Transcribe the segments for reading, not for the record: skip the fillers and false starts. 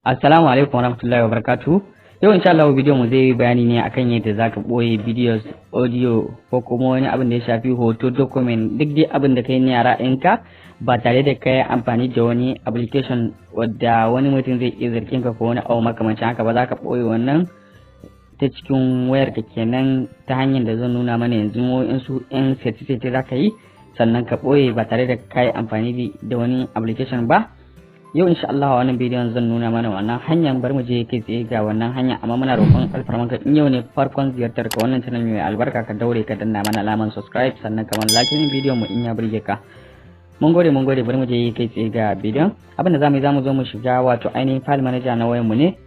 Assalamu alaikum warahmatullahi wabarakatuh. Yau insha Allah bidiyon mu zai yi bayani ne akan yadda zaka boye videos, audio ko kuma wani abin da ya shafi hoto, document, duk dai abin da kai ne a ra'ayinka ba tare da kai amfani da wani application wadda wani mutum zai iya zargin ka ko wani abu makamancin haka ba. Za ka boye wannan ta cikin wayar ka kenan ta hanyar da zan nuna mana yanzu. Waɗansu 'yan sete-sete za ka yi sannan ka boye ba tare da kai amfani da wani application ba. Yau insha Allah a wannan bidiyon zan nuna mana wannan hanyar. Bar mu je kai tsaye ga wannan hanya, amma muna roƙon alfarmanka, in yau ne farkon ziyartar ka wannan channel mai albarka, ka daure ka danna mana alaman subscribe, sannan ka mana like din bidiyon mu in ya burge ka. Mun gode, mun gode. Bari mu je kai tsaye ga bidiyon. Abin da zamu yi, zamu zo mu shiga wato ainihin file manager na wayar mu ne.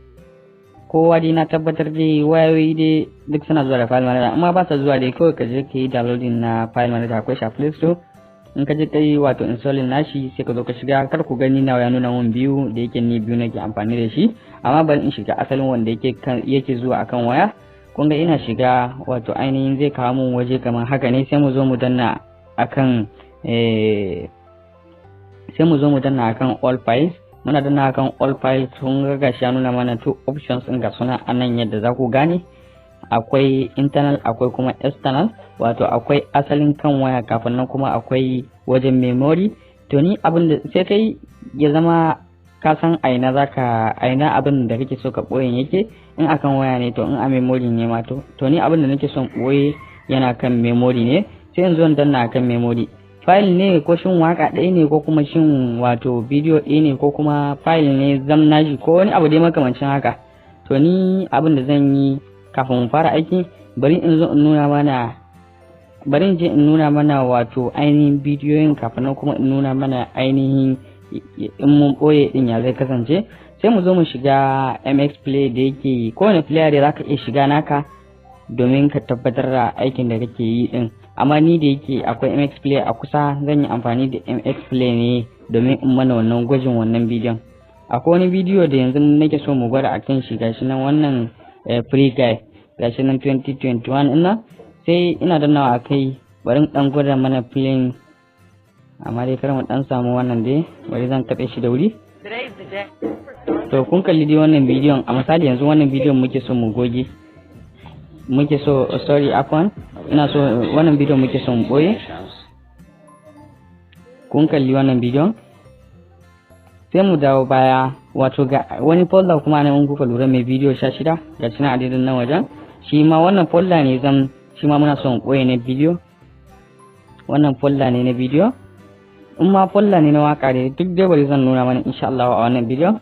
Kowa dai na tabbatar dai wayoyi dai duk suna zuwa da file manager, amma ba sa zuwa dai, kawai ka je ka yi downloading na file manager, akwai shi a Play Store. In ka je kai wato installing nashi, sai ka zo ka shiga. Kar ku gani nawa ya nuna mun biyu, da yake ni biyu nake amfani da shi, amma bari in shiga asalin wanda yake kan yake zuwa akan waya. Kun ga ina shiga, wato ainihin zai kawo mun waje kamar haka ne. Sai mu zo mu danna akan all files. Muna danna akan all files, kun ga gashi ya nuna mana two options din, ga suna anan. Yadda za ku gane, akwai internal, akwai kuma external, wato akwai asalin kan waya, kafin nan kuma akwai wajen memory. To ni abin da sai kai ya zama ka san aina zaka aina abin da kake so ka boye yake, in akan waya ne to, in a memory ne ma to. To ni abin da nake son boye yana kan memory ne, sai yanzu in danna akan memory. File ne ko shin waka ɗaya ne, ko kuma shin wato bidiyo ɗaya ne, ko kuma file ne zam nashi, ko wani abu dai makamancin haka. To ni abin da zan yi kafin mu fara aiki, bari in je in nuna mana wato ainihin bidiyoyin, kafin nan kuma in nuna mana ainihin in mun ɓoye ɗin ya zai kasance. Sai mu zo mu shiga MX Player, da yake kowane player da zaka iya shiga naka domin ka tabbatar da aikin da kake yi din. Amma ni da yake akwai MX Player a kusa, zan yi amfani da MX Player ne domin in mana wannan gwajin wannan bidiyon. Akwai wani bidiyo da yanzu nake so mu gwada akan shi, gashi nan, wannan Free Guy, gashi nan 2021 ina. Sai ina dannawa a kai, bari in dan gwada mana playing, amma dai kar mu dan samu wannan dai, bari zan kaɗe shi da wuri. To kun kalli dai wannan bidiyon. A misali yanzu wannan bidiyon muke so mu goge, muke so, sorry, afwan, ina so wannan bidiyon muke so mu boye. Kun kalli wannan bidiyon. Sai mu dawo baya, wato ga wani folder kuma nan, in kuka lura, mai bidiyo 16, ga shi nan a daidai nan wajen. Shi ma wannan folder ne zan, shi ma muna son boye na bidiyo. Wannan folder ne na bidiyo, in ma folder ne na waka ne, duk dai bari zan nuna mana insha Allah a wannan bidiyon.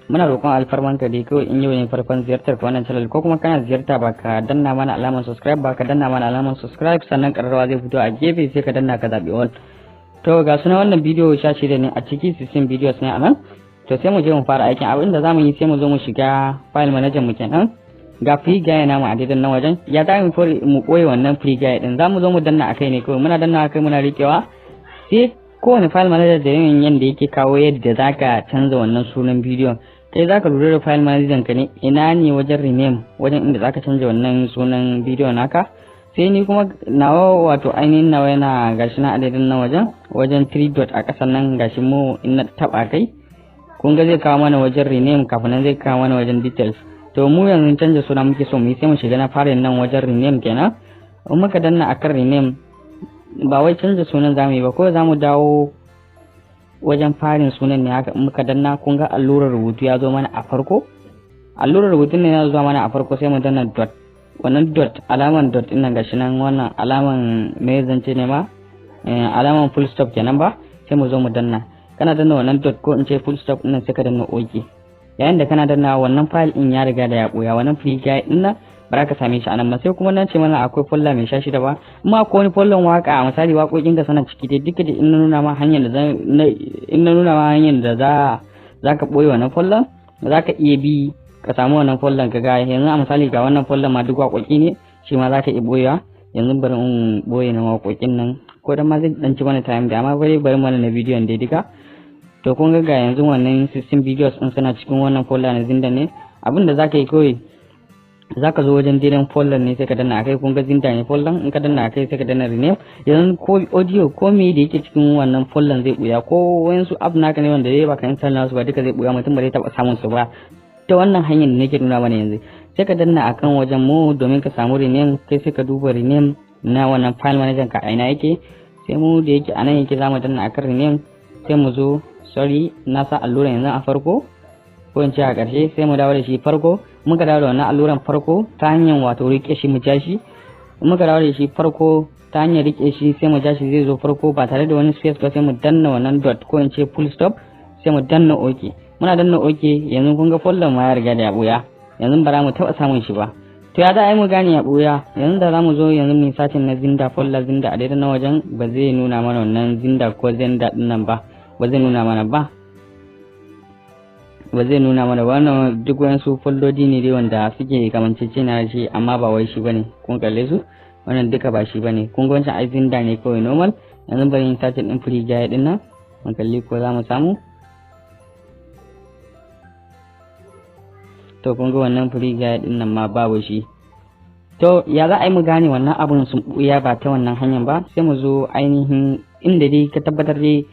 Muna roƙon alfarman ka dai kawai, in yau ne farkon ziyartar ka wannan channel, ko kuma kana ziyarta ba ka danna mana alamar subscribe ba, ka danna mana alamar subscribe, sannan ƙararrawa zai fito a gefe, sai ka danna ka zaɓi all. To ga suna wannan bidiyo 16 ne a ciki, 16 videos ne a nan. To sai mu je mu fara aikin. Abin da zamu yi, sai mu zo mu shiga file manager mu kenan. Ga Free Guy namu a daidai nan wajen. Ya za mu mu ɓoye wannan Free Guy din? Za mu zo mu danna akai ne kawai. Muna danna akai, muna riƙewa, sai kowane file manager da yanayin yanda yake kawo yadda zaka canza wannan sunan bidiyon. Kai zaka lura da file manager ka ne, ina ne wajen rename, wajen inda zaka canza wannan sunan bidiyon naka. Sai ni kuma nawa, wato ainihin nawa yana gashi na adadin nan wajen, wajen 3 dot a ƙasan nan, gashi mu. In na taba kai, kun ga zai kawo mana wajen rename, kafin nan zai kawo mana wajen details. To mu yanzu canza suna muke so mu yi, sai mu shiga na fara nan wajen rename kenan. In muka danna akan rename, ba wai canza sunan zamu yi ba, ko zamu dawo wajen farin sunan ne haka. In muka danna, kun ga allurar rubutu ya zo mana a farko. Allurar rubutun ne ya zo mana a farko, sai mu danna dot, wannan dot, alaman dot ɗin nan, gashi nan, wannan alaman me zance ne ma, alaman full stop kenan ba. Sai mu zo mu danna. Kana danna wannan dot, ko in ce full stop ɗin nan, sai ka danna OK. Yayin da kana danna, wannan file ɗin ya riga da ya ɓoya. Wannan Free Guy ɗin nan ba za ka same shi a nan ba. Sai kuma nan ce mana akwai folder mai 16 ba, amma akwai wani folder waka, a misali waƙoƙin ka sana ciki dai duka da in na nuna ma hanyar da za ka ɓoye wannan folder, za ka iya bi ka samu wannan folder. Ka ga yanzu a misali ga wannan folder ma duk waƙoƙi ne, shi ma za ka iya ɓoyewa. Yanzu bari in ɓoye na waƙoƙin nan, ko da ma zai ɗan ci mana time da, amma bari mana na bidiyon dai duka. To kun ga yanzu wannan 16 videos din suna cikin wannan folder na Xender ne. Abin da za ka yi kawai Za ka zo wajen daidan folder ne, sai ka danna akai. Kun ga Xender ne folder. In ka danna akai, sai ka danna rename. Yanzu ko audio ko me da yake cikin wannan folder zai buya, ko wayansu app naka ne wanda zai baka install nasu ba, duka zai buya, mutum ba zai taba samun su ba ta wannan hanyar da nake nuna mana yanzu. Sai ka danna akan wajen mu domin ka samu rename. Kai sai ka duba rename na wannan file manager ka aina yake. Sai mu da yake anan yake, zamu danna akan rename. Sai mu zo, sorry, na sa allura yanzu a farko, ko in ce a ƙarshe. Sai mu dawo da shi farko. Muka dawo da wannan alluran farko ta hanyar wato rike shi mu ja shi. Muka dawo da shi farko ta hanyar rike shi, sai mu ja shi, zai zo farko ba tare da wani space ba. Sai mu danna wannan dot, ko in ce full stop, sai mu danna OK. Muna danna OK, yanzu kun ga folder ma ya riga da ya buya. Yanzu ba za mu taɓa samun shi ba. To, ya za a yi mu gane ya buya? Yanzu da za mu zo yanzu mu yi searching na Xender, folder Xender a daidai na wajen, ba zai nuna mana wannan Xender ko Zenda din nan ba, ba zai nuna mana ba, ba zai nuna mana. Wannan duk wayansu foldodi ne dai wanda suke kamanceceniya da shi, amma ba wai shi bane. Kun kalle su, wannan duka ba shi bane. Kun ga wancan ai Xender ne kawai normal. Yanzu bari yin searching din free guy din nan, mun kalli ko za mu samu. To, kun ga wannan free guy din nan ma babu shi. To, ya za a yi mu gane wannan abun sun buya ba ta wannan hanyar ba? Sai mu zo ainihin inda dai ka tabbatar dai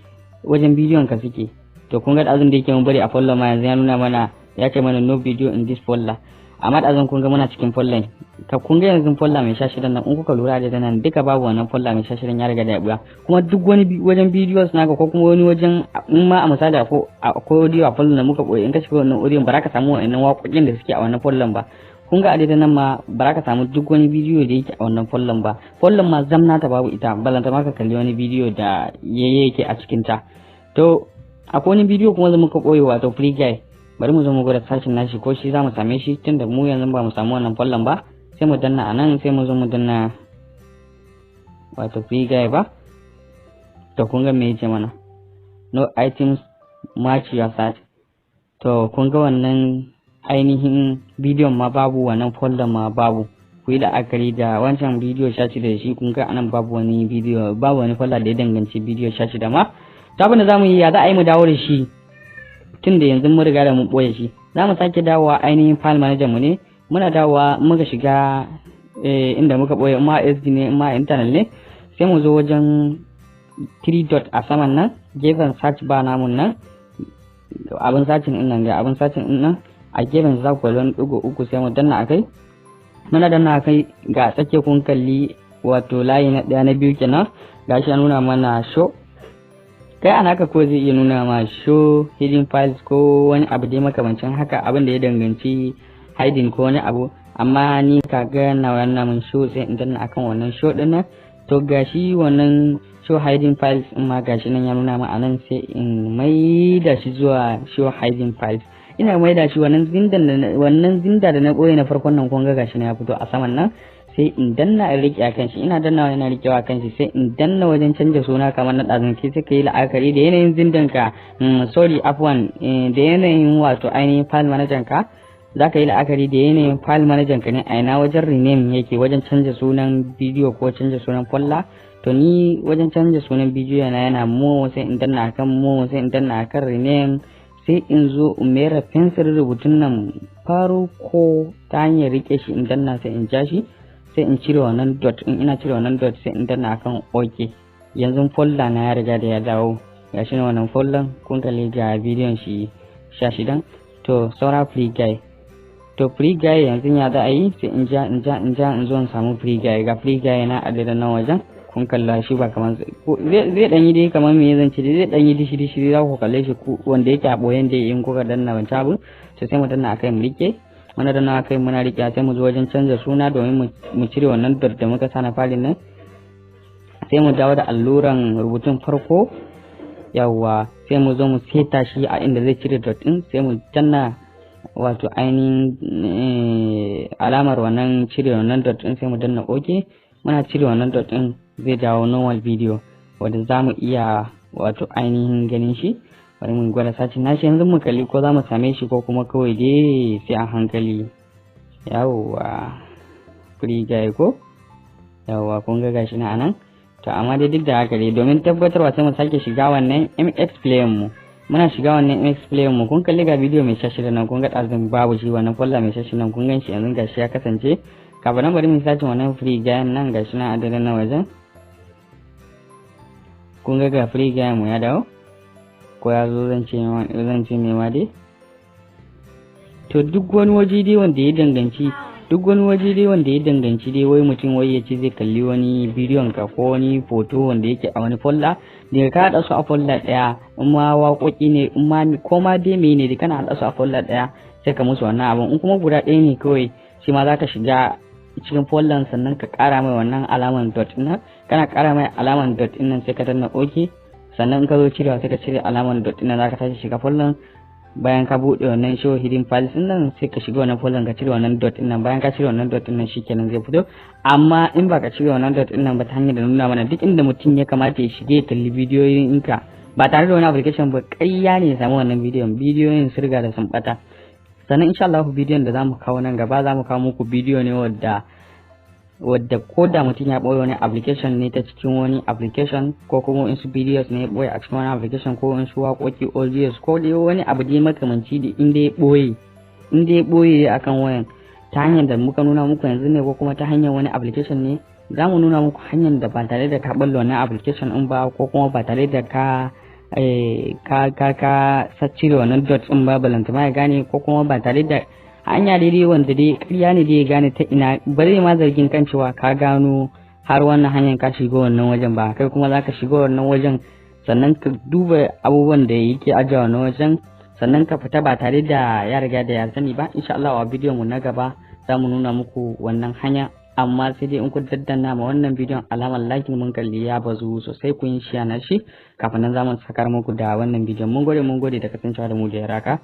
wajen bidiyon ka suke. To, kun ga ɗazun da yake mun bari a folder ma, yanzu ya nuna mana, ya ce mana "No video in this folder". Amma ɗazun kun ga muna cikin folder ka. Kun ga yanzu folder mai 16 nan, in kuka lura da nan duka babu wannan folder mai 16, ya riga da ya buya. Kuma duk wani wajen videos naka, ko kuma wani wajen in ma a misali akwai audio a folder da muka boye, in ka shiga wannan audio ba za ka samu wannan waƙoƙin da suke a wannan folder ba. Kun ga a daidai nan ma ba za ka samu duk wani bidiyo da yake a wannan folder ba. Folder ma zamna ta babu ita, balanta ma ka kalli wani bidiyo da yake a cikin ta. To, akwai wani bidiyo kuma da muka ɓoye, wato free guy. Bari mu zo mu gwada searching nashi ko shi za mu same shi, tunda mu yanzu ba mu samu wannan folder ba. Sai mu danna a nan, sai mu zo mu danna wato free guy ba. To, kun ga me yace mana? "No items match your search." To, kun ga wannan ainihin bidiyon ma babu, wannan folder ma babu. Ku yi la'akari da wancan bidiyo 16 shi. Kun ga anan babu wani bidiyo, babu wani folder da ya danganci bidiyo 16 ma. Ta abin da za mu yi, ya za a yi mu dawo da shi, tun da yanzu mun riga da mun ɓoye shi? Za mu sake dawowa ainihin file manager mu ne. Muna dawowa, muka shiga inda muka ɓoye, ma SD ne ma internal ne, sai mu zo wajen 3 dot a saman nan gefen search bar namun nan, abin searching din nan. Ga abin searching din nan a gefen, za ku kalli wani ɗigo uku, sai mu danna akai. Muna danna akai, ga tsakiya kun kalli wato layi na ɗaya, na biyu kenan. Gashi ya nuna mana show. Kai a naka ko zai iya nuna ma show hidden files ko wani abu dai makamancin haka, abin da ya danganci hiding ko wani abu. Amma ni kaga na wannan mun show, sai in danna akan wannan show din nan. To, gashi wannan show hiding files in ma gashi nan ya nuna ma anan, sai in maida shi zuwa show hiding files. Ina maida shi, wannan Xender da na boye na farkon nan, kun ga gashi na ya fito a saman nan. Sai in danna in rike akan shi. Ina dannawa, ina rikewa akan shi, sai in danna wajen canja suna kamar na ɗazun. Sai ka yi la'akari da yanayin Xendan ka, sorry, afwan, da yanayin wato ainihin file manager ka. Za ka yi la'akari da yanayin file manager ka ne, a ina wajen rename yake, wajen canja sunan bidiyo ko canja sunan folder. To, ni wajen canja sunan bidiyo na yana more, sai in danna akan more, sai in danna akan rename, sai in zo in mera fensir rubutun nan farko ta hanyar rike shi in danna, sai in ja shi, sai in cire wannan dot in. Ina cire wannan dot, sai in danna akan OK. Yanzu folder na ya riga da ya dawo. Gashi na wannan folder, kun kalli ga bidiyon shi 16. To, saura free guy. To, free guy yanzu ya za a yi? Sai in ja, in ja, in ja, in zo in samu free guy. Ga free guy na a daidai nan wajen, kun kalla shi ba kamar zai dan yi dai kamar me zan ce, zai dan yi dishi dishi. Za ku kalle shi wanda yake a boyen da in kuka danna wancan abu. To, sai mu danna akai mu rike. Muna danna akai, muna rike, sai mu zo wajen canza suna domin mu cire wannan dot da muka sa na falin nan. Sai mu dawo da alluran rubutun farko. Yawwa, sai mu zo mu seta shi a inda zai cire dot din, sai mu danna wato ainihin alamar wannan cire wannan dot din, sai mu danna OK. Muna cire wannan dot din, zai dawo normal video wanda za mu iya wato ainihin ganin shi. Bari mu gwada searching nashi yanzu, mu kalli ko za mu same shi ko kuma kawai dai sai a hankali. Yawwa, free guy ko? Yawwa, kun ga gashi na anan. To, amma dai duk da haka dai, domin tabbatarwa, sai mu sake shiga wannan MX player mu. Muna shiga wannan MX Player mu, kun kalli ga bidiyo mai 16 nan. Kun ga ɗazun babu shi, wannan folder mai 16 nan, kun gan shi yanzu gashi ya kasance. Kafin nan, bari mu sace wannan Free Guy nan, gashi nan a daidai nan wajen. Kun ga ga Free Guy mu ya dawo, ko ya zo, zan ce me ma dai. To, duk wani waje dai wanda ya danganci dai wai mutum wai ya ce zai kalli wani bidiyon ka ko wani foto wanda yake a wani folder, daga ka haɗa su a folder ɗaya, in ma waƙoƙi ne, in ma ko ma dai mene ne, kana haɗa su a folder ɗaya, sai ka musu wannan abun. In kuma guda ɗaya ne kawai, shi ma za ka shiga cikin folder, sannan ka ƙara mai wannan alaman dot ɗin nan. Kana ƙara mai alaman dot ɗin nan, sai ka danna OK. Sannan in ka zo cirewa, sai ka cire alaman dot ɗin nan. Za ka tashi shiga folder, bayan ka buɗe wannan show hidden files din nan, sai ka shiga wannan folder, ka cire wannan dot din nan. Bayan ka cire wannan dot din nan, shikenan, zai fito. Amma in ba ka cire wannan dot din nan ba, ta hanyar da nuna mana, duk inda mutum ya kamata ya shige ya kalli bidiyoyin inka ba tare da wani application ba, ƙarya ne ya samu wannan bidiyon. Bidiyoyin sun riga da sun bata. Sannan insha Allah bidiyon da zamu kawo nan gaba, zamu kawo muku bidiyo ne wadda ko da mutum ya ɓoye wani application ne ta cikin wani application, ko kuma wasu videos ne ya ɓoye a cikin wani application, ko wasu waƙoƙi, audios, ko dai wani abu dai makamanci da inda ya ɓoye akan wayan, ta hanyar da muka nuna muku yanzu ne, ko kuma ta hanyar wani application ne, za mu nuna muku hanyar da ba tare da ka ɓalla wannan application ɗin ba, ko kuma ba tare da ka cire wannan dot ɗin ba, balantana ya gane, ko kuma ba tare da hanya daidai wanda dai ƙarya ne dai ya gane ta ina ba zai ma zargin kan cewa ka gano har wannan hanyar ka shiga wannan wajen ba. Kai kuma za ka shiga wannan wajen, sannan ka duba abubuwan da yake ajiye wannan wajen, sannan ka fita ba tare da ya riga da ya sani ba. Insha Allah a bidiyon mu na gaba za mu nuna muku wannan hanya, amma sai dai in kun daddana ma wannan bidiyon alamar like, mun kalli ya bazu sosai, kun yi share na shi, kafin nan za mu sakar muku da wannan bidiyon. Mun gode, mun gode da kasancewa da mu da yaraka.